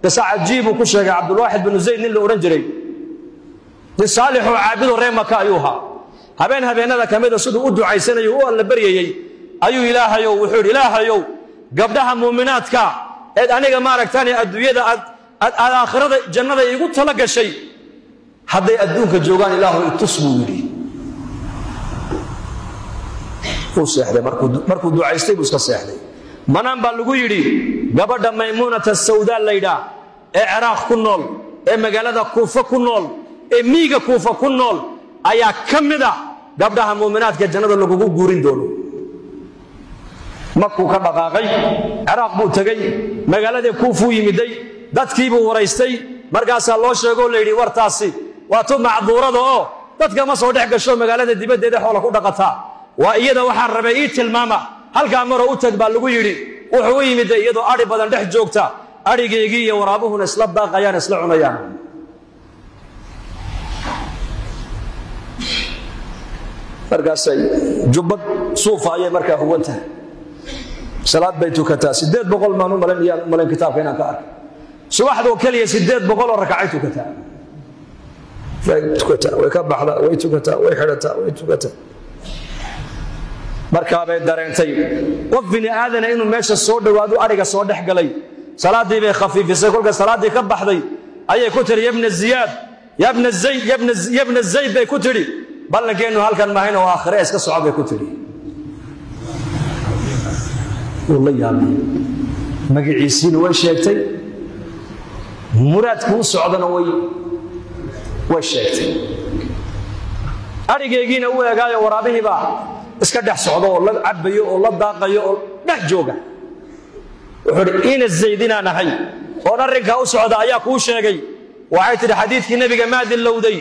Qisa cajiib uu ku sheegay Cabdulwaaxid binu Zayd, nin la odhan jiray, nin saalixoo caabido reer Maka ayuu ahaa. Habeen habeenada ka mida siduu u ducaysanayo u alla baryayey ayuu Ilaahayow wuxuu yidhi, Ilaahayow, gabdhaha muuminaadka eed aniga maaragtaan adduunyada aad aad aakhirada jannada iigu tala gashay, hadday adduunka joogaan Ilaahu itus, buu yidhi. Wuu seexday. Markuu ducaystay buu iska seexday. Manaan baa lagu yidhi, gabadha Maymuunata Sawdaa laydhaa ee Ciraaq ku nool, ee magaalada Kuufa ku nool, ee miiga Kuufa ku nool ayaa ka mid a gabdhaha muuminaadka jannada lagugu guurin doono. Makuu ka dhaqaaqay, Ciraaq buu tegey, magaaladii Kuufuu yimiday, dadkiibuu waraystay. Markaasaa loo sheegoo la yidhi, wartaasi waa tu macduurada oo dadka ma soo dhex gasho, magaalada dibaddeeda xoola ku dhaqataa, waa iyada waxaan rabay ii tilmaama. Halkaa maroo u tag baa lagu yidhi. Wuxuu u yimiday iyadoo adhi badan dhex joogta, adhigeygii iyo waraabuhuna isla daaqayaan, isla cunayaan. Markaasay jubbad suufa ayay markaa huwan tahay, salaad bay tukataa. 800 maan u malayn, iyaan u malayn kitaabka inaan ka arkay, subaxdoo keliya 800 oo rakacay tukataa. Way tukataa, way ka baxdaa, way tukataa, way xidhataa, way tukataa. Markaabay dareentay qof bini aadana inuu meesha soo dhowaadu, adhiga soo dhex galay. Salaaddii bay khafiifisay. Kolka salaaddii ka baxday ayay ku tidhi, yabna Ziyaad, yabna Zayd, yabna Zayd bay ku tidhi, ballankeennu halkan mahayn oo aakhire, iska soco, bay ku tidhi. Wuu la yaabay. Magaciisiina way sheegtay, muraadkii u socdana way sheegtay. Adhigaygiina u eegaayo, waraabihiibaa iska dhex socdo oo la cabayo oo la daaqayo oo dhex jooga. Wuxuu uhi, ina Zayd inaan ahay oon arrinkaa u socda ayaa kuu sheegay. Waxay tidhi, xadiidkii nebiga maa dillowday?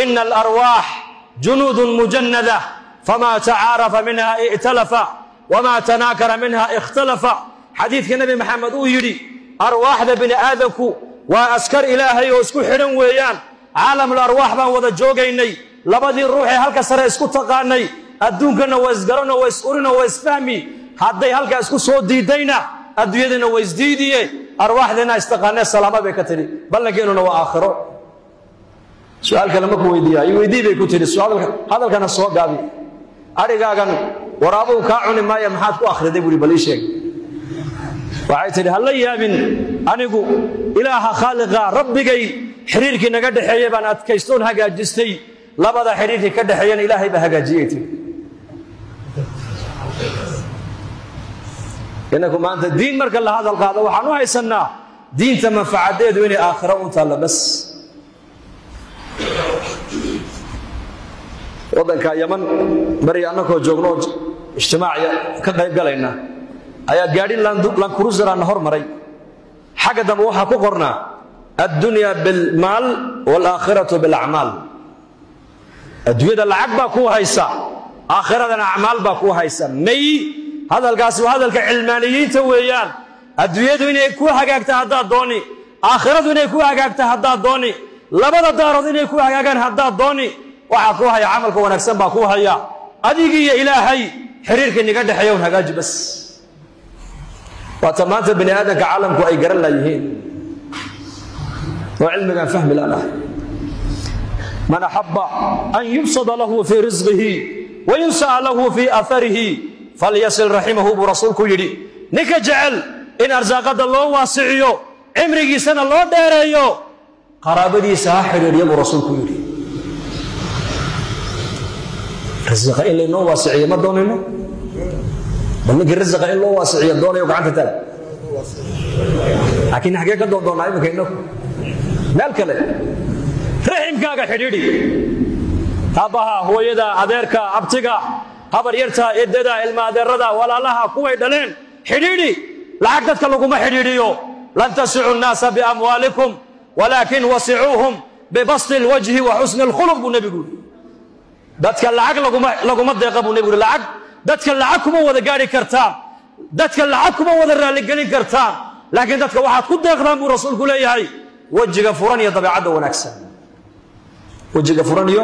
Ina alarwaax junuudun mujannada, famaa tacaarafa minha i'talafa, wamaa tanaakara minha ikhtalafa. Xadiidka Nebi Maxamed uu yidhi, arwaaxda bini aadamku waa askar Ilaahay oo isku xidhan weeyaan. Caalamul arwaax baan wada joogaynay. Labadii ruuxee halka sare isku taqaanay adduunkana waa isgarano, waa is urino, waa isfahmi. Hadday halkaa isku soo diidayna adduunyadana waa isdiidiye. Arwaaxdeena istaqaanee, salaama, bay ka tidhi, ballankeenuna waa aakhiro. Su-aal kale ma ku weydiiyaa? I weydii, bay ku tidhi. Hadalkana soo gaabi, adhigaagan waraabuhu kaa cuni maaya, maxaad ku akhriday, buuri, bal ii sheeg. Waxay tidhi, ha la yaabin, anigu Ilaaha khaaliqa rabbigay xiriirkii naga dhexeeyey baan adkaystoon hagaajistay, labada xiriirkii ka dhexeeyana Ilaahay baa hagaajiyey, tii. Inaku maanta diin marka la hadal qaado waxaan u haysannaa diinta manfacadeedu inay aakhiro u taalla bas. Waddanka Yaman bari annakoo joogno oo ijtimaaciya ka qayb galayna ayaa gaadhi Landcruiser-ana hor maray. Xagga dambe waxaa ku qornaa, addunya bilmaal waalaakhiratu bilacmaal. Adduunyada lacag baa kuu haysa, aakhiradana acmaal baa kuu haysa. May, hadalkaasi waa hadalka cilmaaniyiinta weeyaan. Adduunyadu inay ku hagaagta haddaad dooni, aakhiradu inay ku hagaagta haddaad dooni, labada daarood inay ku hagaagaan haddaad dooni, waxaa kuu haya camalka wanaagsan baa kuu haya. Adigii iyo Ilaahay xiriirka niga dhexeeya un hagaaji bas. Waata maanta bini aadamka caalamku ay garan laayihiin oo cilmigaan fahmi laanahay. Man axaba an yubsada lahu fii risqihi wayunsa'a lahu fii atharihi falyasil raximahu, buu rasuulku yidhi. Ninka jecel in arsaaqadda loo waasiciyo, cimrigiisana loo dheereeyo, qaraabadiisa ha xidhiidhiyo, buu rasuulku yidhi. Risiqa in laynoo waasiciyo ma doonayno? Bal ninkii risiqa in loo waasiciyo doonayo gacanta taag. Laakiin xaggee ka doon doonaa iminka innagu? Meel kale. Raximkaaga xidhiidhi, aabbaha, hooyada, adeerka, abtiga, habaryarta, eddada, ilma adeerada, walaalaha, kuway dhaleen xidhiidhi. Lacag dadka laguma xidhiidhiyo. Lan tasicu nnaasa biamwaalikum walaakin wasicuuhum bibasti lwajhi wa xusni alkhuluq, buu nebigu yidhi. Dadka lacag laguma deeqa, buu nebigu yidhi. Lacag dadka lacag kuma wada gaadhi kartaan, dadka lacag kuma wada raalligelin kartaan, laakiin dadka waxaad ku deeqdaan, buu rasuulku leeyahay, wejiga furan iyo dabeecadda wanaagsan. Wejiga furan iyo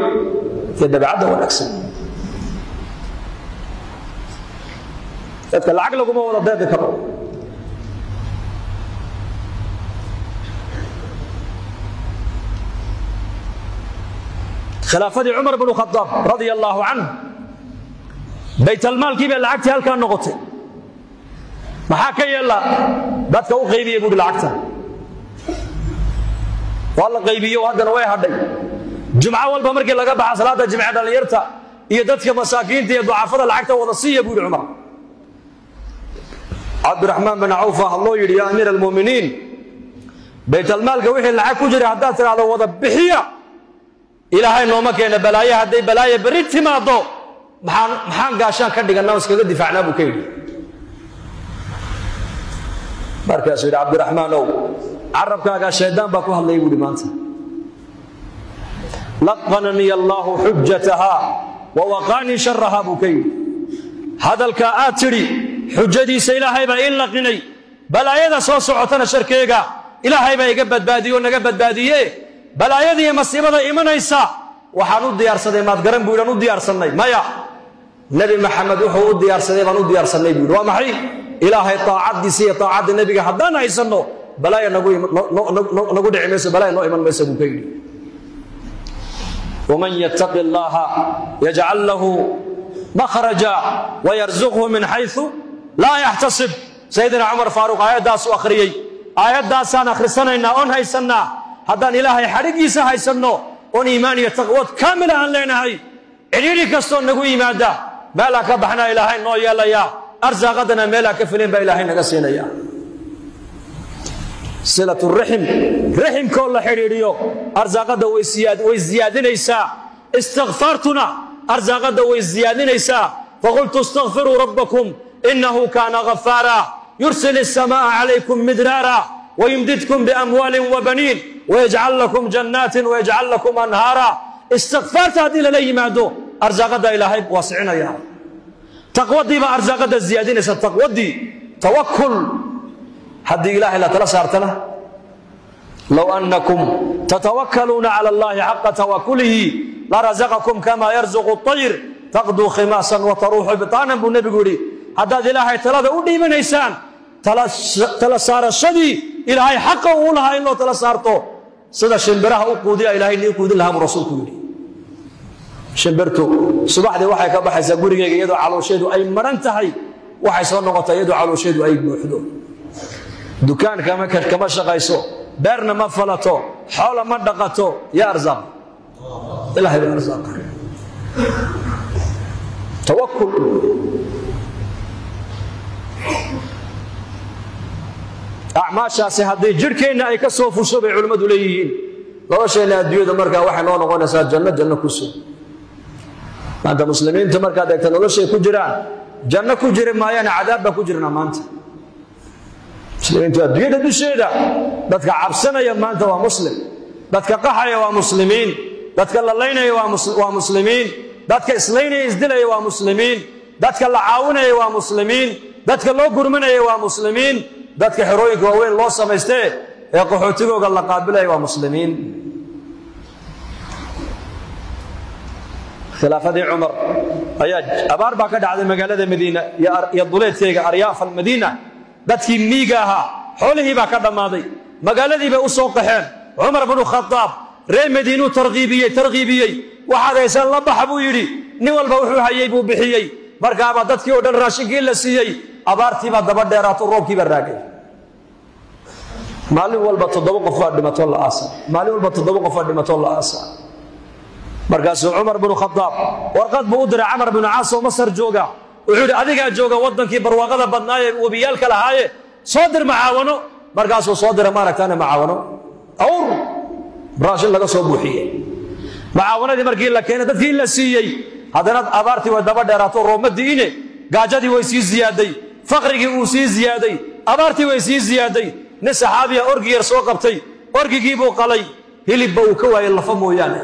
dabeecadda wanaagsan. Dadka lacag laguma wada deeqi karo. Khilaafadii Cumar bnu Khadaab radia allaahu canhu, baytalmaalkii bay lacagtii halkaa noqotay. Maxaa ka yeella? Dadka u qaybiya buuhi lacagta. Waa la qaybiyo, haddana way hadhay. Jumco walba markii laga baxa salaada jimce, dhallinyarta iyo dadka masaakiinta iyo ducafada lacagta wada siiya, buu yidhi Cumar. Cabdiraxmaan bin Cawf ah loo yidhi, yaa amiir almu'miniin, baytalmaalka wixii lacag ku jira haddaad tidhaahdo wada bixiya, Ilaahay nooma keena balaaye, hadday balaaye berri timaaddo maxaan gaashaan ka dhigannaa oo iskaga difaacnaa, buu ka yidhi. Markaasuu yidhi, Cabdiraxmaanow, carabkaagaa shaydaan baa ku hadlayay, buu yidhi. Maanta laqananii allaahu xujatahaa wa waqaanii sharahaa, buu ka yidhi. Hadalkaa aad tidhi xujadiisa Ilaahay baa ii laqinay, balaayada soo socotana sharkeega Ilaahay baa iga badbaadiye oo naga badbaadiye. Balaayadii masiibada imanaysa waxaan u diyaarsaday maad garan, buu yidhi. Aan u diyaarsannay? Maya, Nebi Maxamed wuxuu u diyaarsaday baan u diyaarsannay, buu yidhi. Waa maxay? Ilaahay taacaddiisa iyo taacadda nebiga haddaan haysanno, balaaya nagu dhici mayso, balaaya noo iman mayso, buu ka yidhi. Waman yattaqi allaha yajcal lahu makhraja wayarzuqhu min xayثu laa yaxtasib. Sayidina Cumar Faaruq aayaddaas u akhriyey. Aayaddaasaan akhrisanaynaa oon haysannaa. Haddaan Ilaahay xadhiggiisa haysanno oon iimaan iyo taqwad kaamila aan leenahay, cidhiidhi kastoo nagu yimaada meelaa ka baxnaa Ilaahay noo yeelayaa, arsaaqadana meelaa ka filan baa Ilaahay naga siinaya. Silatu rixim, riximkoo la xidhiidhiyo, arsaaqadda way ziyaadinaysaa. Istikfaartuna arsaaqadda way ziyaadinaysaa. Faqultu istakfiruu rabbakum inahu kaana ghafaara yursil الsamaءa calaykum midraara wayumdidkum biamwaalin wabaniin wayajcal lakum jannaatin wayajcal lakum anhaara. Istikfaarta haddii lala yimaado, arsaaqadda Ilaahay waasicinaya. Taqwadii baa arsaaqadda ziyaadinaysa, taqwadii, tawakul. Haddii Ilaahay la tala saartana, low annakum tatawakkaluuna cala allahi xaqa tawakulihi larazaqakum kama yarzuqu الطayr taqduu khimaasan wataruuxu bitaanan, buu nebigu yidhi. Haddaad Ilaahay talada u dhiibanaysaan, tala saarashadii Ilaahay xaqa uu lahaa in loo tala saarto, sida shimbiraha u quudiya Ilahay nii quudin lahaa, buu rasuulku yidhi. Shimbirtu subaxdii waxay ka baxaysaa gurigeyga iyadoo caloosheedu ay maran tahay, waxay soo noqotaa iyadoo caloosheedu ay buuxdo. Dukaan kama shaqayso, beerna ma falato, xoola ma dhaqato. Yaa arsaaq? Ilahay baa arsaaqa. Tawakul. Acmaashaasi haddii jidhkeenna ay ka soo fusho, bay culimmadu leeyihiin, nolosheenna adduunyada markaa waxay noo noqonaysaa janno, janno ku sug. Maanta muslimiintu markaad eegta noloshay ku jiraan, janno ku jiri maayaan, cadaab baa ku jirnaa maanta muslimiintu adduunyada dusheeda. Dadka cabsanaya maanta waa muslim, dadka qaxaya waa muslimiin, dadka la laynaya waa muslimiin, dadka islaynaya isdilaya waa muslimiin, dadka la caawinaya waa muslimiin, dadka loo gurmanaya waa muslimiin, dadka xerooyinka waaweyn loo samaystee ee qaxootigooga la qaabilaya waa muslimiin. Khilaafadii Cumar ayaa abaar baa ka dhacday magaalada Madiina iyo duleedkeega, aryaaf almadiina. Dadkii miiga ahaa xoolihii baa ka dhammaaday, magaaladii bay u soo qaxeen. Cumar bnu Khadaab reer Madiinuu tarkiibiyey, tarkiibiyey. Waxaad haysaan la baxa, buu yidhi. Nin walba wuxuu hayey buu bixiyey. Markaabaa dadkii oo dhan raashinkii la siiyey. Abaartiibaa daba dheeraato, roobkiibaa raagay. Maalin walba 7 qof baa dhimatoo la aasa, maalin walba 7 qof baa dhimatoo la aasa. Markaasuu Cumar bnu Khadaab warqad buu u diray Camar binu Caas oo Masar jooga. Wuxuu yidhi, adigaa jooga waddankii barwaaqada badnaaye, webiyaalka lahaaye, soo dir macaawano. Markaasuu soo dira, maaragtaane, macaawano, awr raashin laga soo buuxiyey. Macaawanadii markii la keenay, dadkii la siiyey, haddana abaartii way daba dheeraato, roobma di'ine. Gaajadii way sii ziyaaday, faqrigii uu sii ziyaaday, abaartii way sii ziyaaday. Nin saxaabiya orgi yar soo qabtay, orgigii buu qalay, hilibba uu ka waayey, lafa mooyaane.